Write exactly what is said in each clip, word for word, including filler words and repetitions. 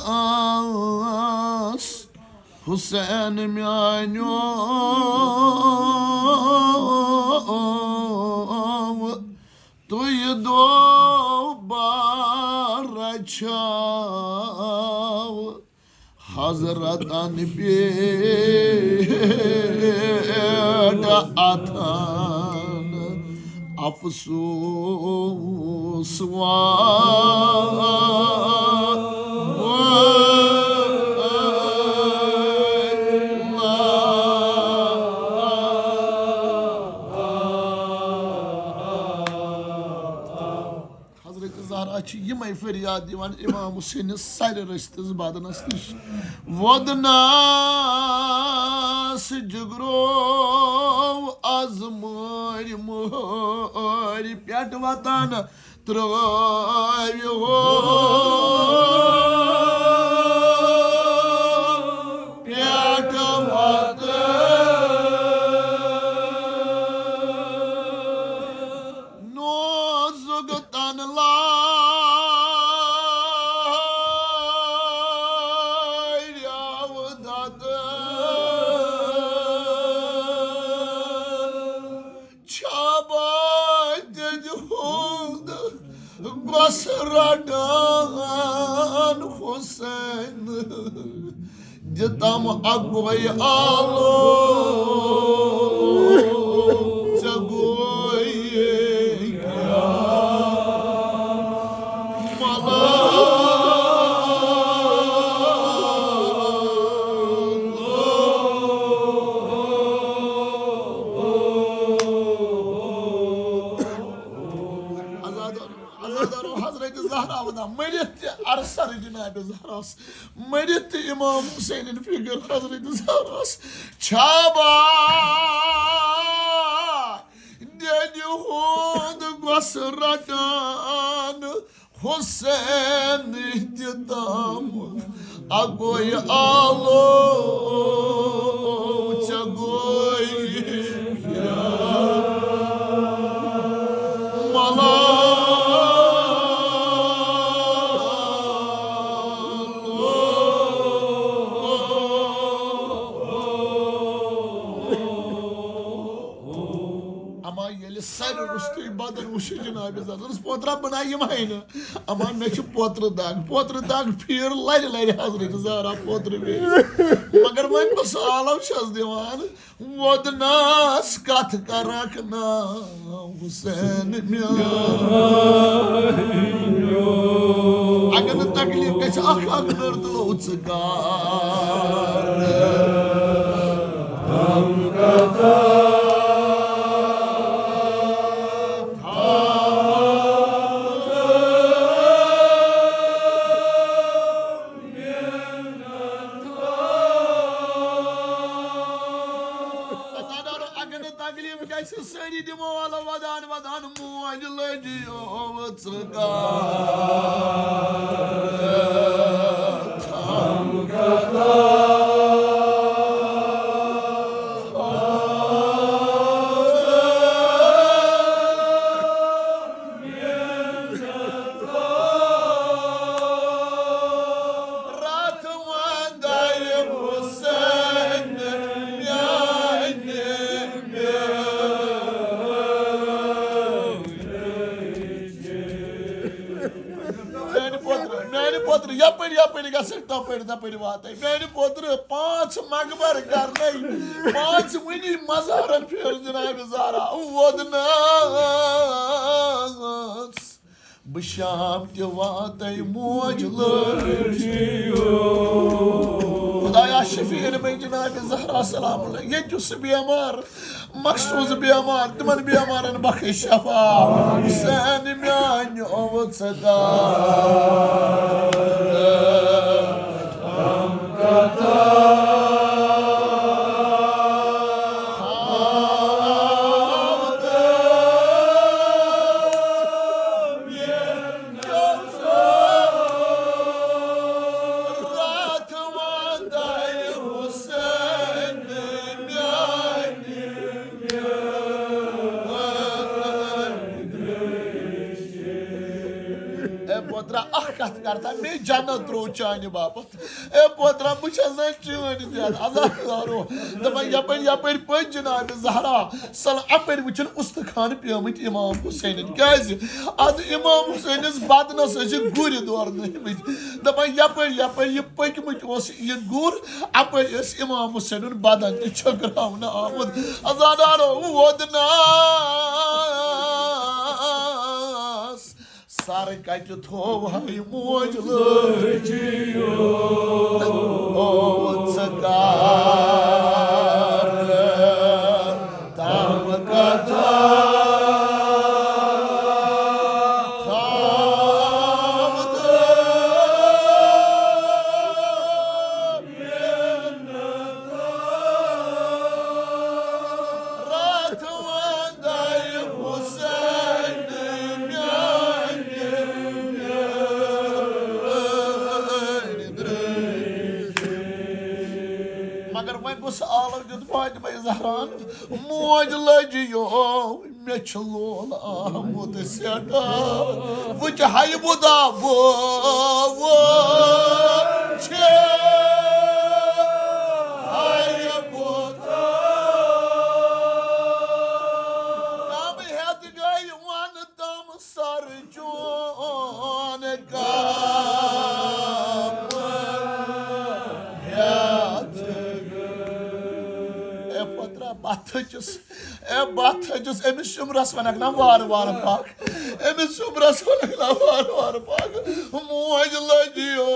آس حسین میانیو، تُہۍ دوبارٕ چھاو حضرتن پٮ۪ٹھ اتھن افسوس وار۔ حضرت زہرا چھِ یِمے فریاد دِوان امام حسینس سرِ رٔستِس بدنس نِش۔ وۄدنس جگرو از مٲرۍ مٲرۍ پٮ۪ٹھ وطن ترٛٲوِو پٮ۪ٹھ وطن۔ نوزُک تن لاریاو دد چھابا دِد ہُنٛد گۄس رٹان حسین۔ دِتم اکوے آلو ژےٚ گوے کیٛاہ ملال۔ عزادارو، عزادارو، حضرت زہرا ونان، مٔرِتھ تہِ ارسر جناب زہراس، مٔرِتھ تہِ امام حسینٕنۍ فکر حضرت زہراس۔ چھابا دِدِ ہُنٛد گۄس رٹان حسین دِتم اکوے آلو ژےٚ گوے ملال۔ اما ییٚلہِ سارِ روٚستُے بدن وٕچھِ جناب زہرا، دوٚپنس، پوترا بناو یِمے نہٕ۔ اما مےٚ چھِ پوترٕ دگ، پوترٕ دگ پھیٖر لرِ لرِ حضرت زہرا پوترٕ بیٚیہِ۔ مگر وۄنۍ کُس عالم چھس دِوان؟ وۄدنس کتھ کرکھ نا حسین میانیو۔ اگر نہٕ تکلیف گژھِ، اکھ اکھ نٔر تُلو ژٕ گاڈ۔ اگر نہٕ تکلیف گژھِ، سٲری دِمو ولہٕ ودان ودان موج لٔجیو ژٕ گاڈ۔ راتھ وندے حسین میانہِ میانہِ پوترٕ، میانہِ پوترٕ، یپٲرۍ یپٲرۍ گژھکھ، تپٲرۍ تپٲرۍ واتَے۔ میانہِ پوترٕ، پانٛژھ مقبر کرنے، پانٛژھ وٕنی مزارن پھِر جناب زہرا۔ وۄدنس بہٕ شام تہِ واتَے موج لٔج۔ خدایا شفیع علمے جناب زہرا سلام اللہ، ییٚتہِ یُس سُہ بیمار، مخصوص بیمار، تِمن بیمارن بخش شفا۔ حسین میانہِ او ژٕ داد۔ راتھ وندے حسین میانہِ اے پوترٕ، ترٛا اکھ کتھ کرتا، مے جنت ترٛوو چانہِ باپتھ۔ اے پوترا، بہٕ چھَس نہ چٲنۍ دِتھ عذاب دارو۔ دَپان، یَپٲرۍ، یَپٲرۍ پٔچ جناب زہرا۔ سَل اَپٲرۍ وٕچھِن اُستہٕ خان پیومٕتۍ امام حسینن۔ کیازِ؟ اَدٕ امام حسینس بدنس ٲسۍ گُرۍ دورنٲومٕتۍ۔ دَپان، یَپٲرۍ، یَپٲرۍ یہِ پٔکمٕتۍ اوس یہِ گُر، اَپٲرۍ ٲسۍ امام حسینُن بدن تہِ چھٔکراونہٕ آمُت۔ عزادارو، وودنس سر کتہِ تھووہے موج لٲجِو؟ او ژٕ کر تام کتھا تھاو تہٕ راتھ وندے حسین میانہِ میٲنۍ درٛٲسۍ۔ مگر وۄنۍ گوٚژھ عالم دیُن فاطمہ زہران، موج لٔج یو مےٚ چھُ لول آمُت سٮ۪ٹھاہ۔ وٕچھ ہَے بُدھا بہٕ وٕچھِ ہَے بُدھا۔ کم ہٮ۪تھ گٔے وَن تم سر چون کم ہٮ۪تھ گٔے۔ اے پترا، بہٕ تھٔچِس۔ اے بہٕ تھٔچِس، أمِس شُمرس ونکھ نا وارٕ وارٕ پکھ۔ أمِس شُمرس ونکھ نا وارٕ وارٕ پکھ۔ موج لٔجِو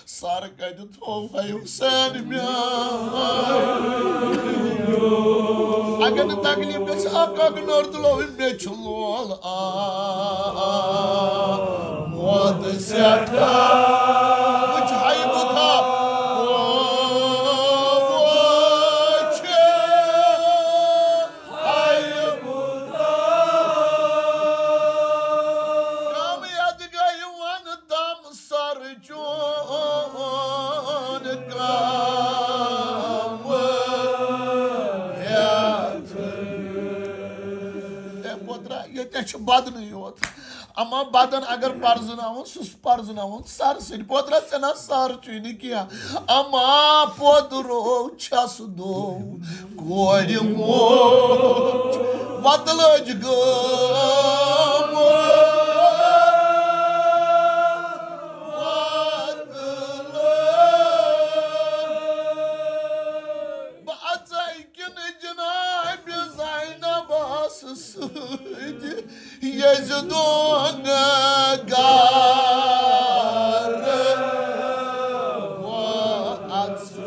سر کتہِ تھووہے حسین میانہِ۔ اگر نہٕ تکلیف گژھِ، اکھ اکھ نٔر تُلو، مےٚ چھُ لول آ، آ، موت سٮ۪ٹھاہ۔ وٕچھ ہَے بُدھا، وٕچھ ہَے بُدھا۔ کم یتھ گٔے وَن تم سر چون کم ہٮ۪تھ۔ اے پوترا، ییٚتہِ چھُ بدنٕے یوت۔ اما بدن اگر پرزناوُن، سُہ پرزناوُن سر سۭتۍ۔ پوترا، ژےٚ نہ سر چھُے نہٕ کینٛہہ۔ اما پوترو چھس دو کورِ موج وتہٕ لٔج گٲمٕژ۔ وتہٕ لٔج۔ بہٕ اژے کِنہٕ جنابِ زینبس سۭتۍ یزیدُن گرٕ؟ بہٕ اژٕ۔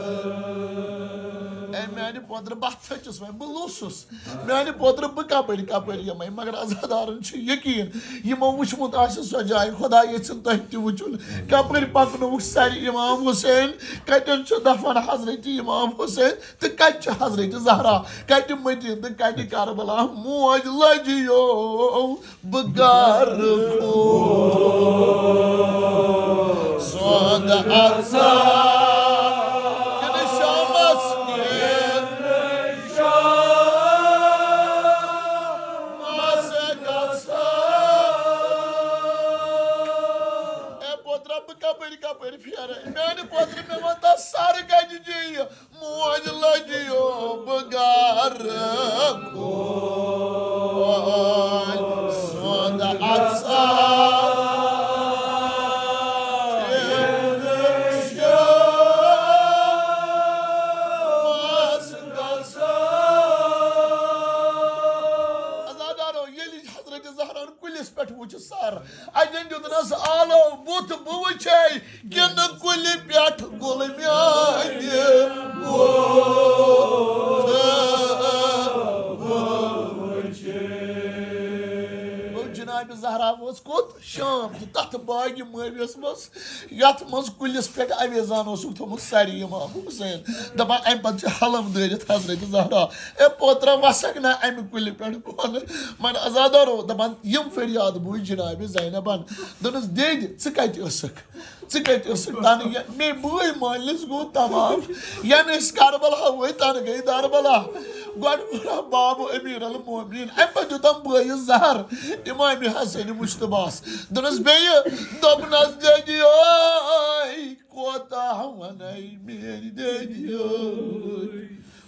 اے میانہِ پوترٕ، بہٕ تھٔچِس وۄنۍ، بہٕ لوٚسُس۔ میانہِ پوترٕ، بہٕ کپٲرۍ کپٲرۍ یِمے؟ مگر عزادارن چھُ یقین، یِمو وٕچھمُت آسہِ سۄ جاے۔ خدا یژھِن تۄہہِ تہِ وٕچھُن، کپٲرۍ پکنووُکھ سرِ امام حسین، کتٮ۪ن چھُ دفن حضرت امام حسین، تہٕ کتہِ چھِ حضرت زہرا، کتہِ مدینہ تہٕ کتہِ کربلا؟ موج لجیو بہٕ گرٕ کھوٚت سونٛد اژا کِنہٕ شامس کِنہٕ شامس گژھا؟ اے پوترا، بہٕ کپٲرۍ کپٲرۍ پھیرے؟ میانہِ پوترِ، مےٚ وَن تہٕ سر کتہِ چھُ یہِ؟ موج لجیو بہٕ گرٕ کھوٚت سونٛد اژا۔ عزادارو، ییٚلہِ حضرت زہرا کُلِس پٮ۪ٹھ وُچھ سر، اَتٮ۪ن دیُتنَس آلو بُتھ، بہٕ وٕچھے کِنہٕ کُلہِ پٮ۪ٹھ گُل میانہِ بُتھ بہٕ وٕچھے۔ گوٚو جناب زہرا وٲژ کوٚت؟ شام تہٕ تتھ باغِ مٲوِس منٛز، یتھ منٛز کُلِس پٮ۪ٹھ اویزان اوسُکھ تھوٚمُت سرِ امام حسین۔ دپان، امہِ پتہٕ چھِ حلم دٲرِتھ حضرت زہرا۔ اے پوترا، وسکھ نہ امہِ کُلہِ پٮ۪ٹھ بۄن۔ من عزادارو دپان، یِم فریاد بوٗزۍ جناب زینبن۔ دوٚپنس، دید، ژٕ کتہِ ٲسکھ؟ ژٕ کتہِ ٲسکھ؟ تنہٕ یا-، مے بٲے مٲلِس گوٚو تباہ۔ ینہٕ أسۍ کربلا وٲتۍ، تنہٕ گٔے دربلا۔ گۄڈٕ ووٚنُن باب امیر المومنین، امہِ پتہٕ دیُتم بٲیِس زہر امام حسن مجتبیٰ ہس۔ دوٚپنس بیٚیہِ، دوٚپنس، دٮ۪دیے، کوتاہ ونے میٲنۍ دٮ۪دیے۔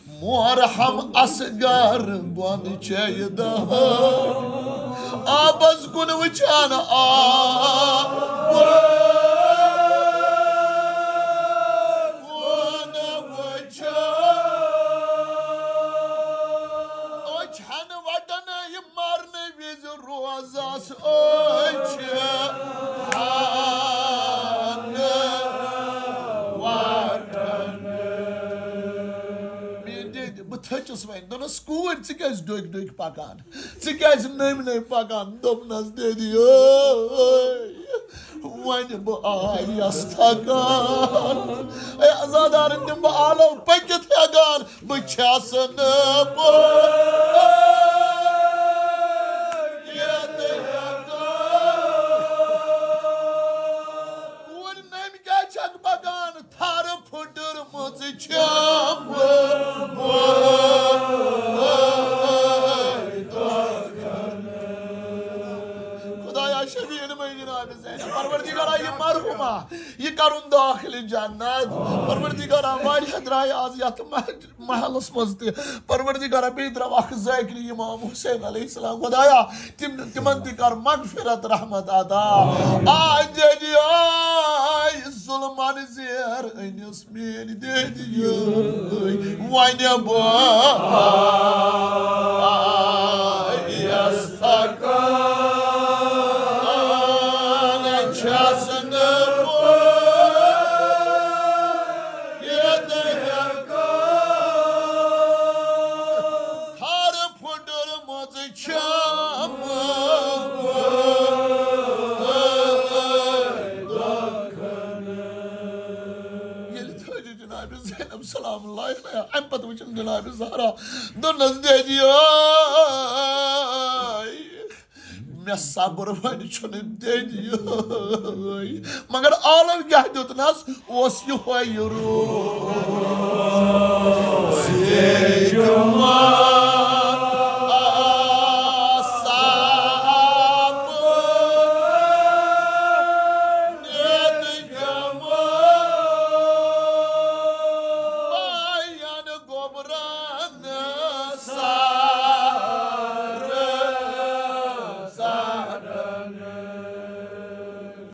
مورحم اصغر بۄن چیہِ دہر، آبس کُن وٕچھان آب وۄن وٕچھان۔ أچھ ہن وٹن یہِ مرنہٕ وِزِ روزس أچھ ہن وٹن۔ میٲنۍ دٮ۪دِ، بہٕ تھٔچِس وۄنۍ۔ دوٚپنس، کوٗر، ژٕ کیازِ ڈوٚکۍ ڈوٚکۍ پکان؟ ژٕ کیازِ نٔمۍ نٔمۍ پکان؟ دوٚپنس، دٮ۪دیے، وۄنۍ بہٕ آیس تھکان۔ اے عزادارن، تِم بہٕ آلو پٔکِتھ ہٮ۪کان۔ بہٕ چھَس نہٕ پٔکِتھ ہٮ۪کان۔ کوٗرِ، نٔمۍ کیٛازِ چھَکھ پَکان؟ تھَرٕ پھُٹرمٕژ چھَم بہٕ۔ خدایا، شفیع مےٚ جناب زینب۔ پروردگارا، یہِ مرحوما، یہِ کرُن داخل جنت۔ پروردگارا، واریاہ درٛاے آز یَتھ مہ-، محلس منٛز تہِ۔ پروردگارا، بیٚیہِ درٛاو اکھ ذاکر امام حسین علیہ السلام۔ خدایا، تِم، تِمن تہِ کر مغفرت، رحمت عطا۔ آ دٮ۪دیے، ظلمن زیر أنِس میٲنۍ دٮ۪دیے۔ وۄنۍ بہٕ آیس تھکان، چھَس نہٕ پٔکِتھ ہٮ۪کان۔ تھَرٕ پھُٹرمٕژ چھَم۔ ییٚلہِ تھٔج جناب زینب سلام اللہ علیہا، اَمہِ پتہٕ وٕچھُن جناب زہرا، دوٚپنس، دٮ۪دیے، مےٚ صبر وۄنۍ چھُنہٕ دٮ۪دیے۔ مگر عالم کیٛاہ دیُتنس؟ اوس یِہوٚے روٗد۔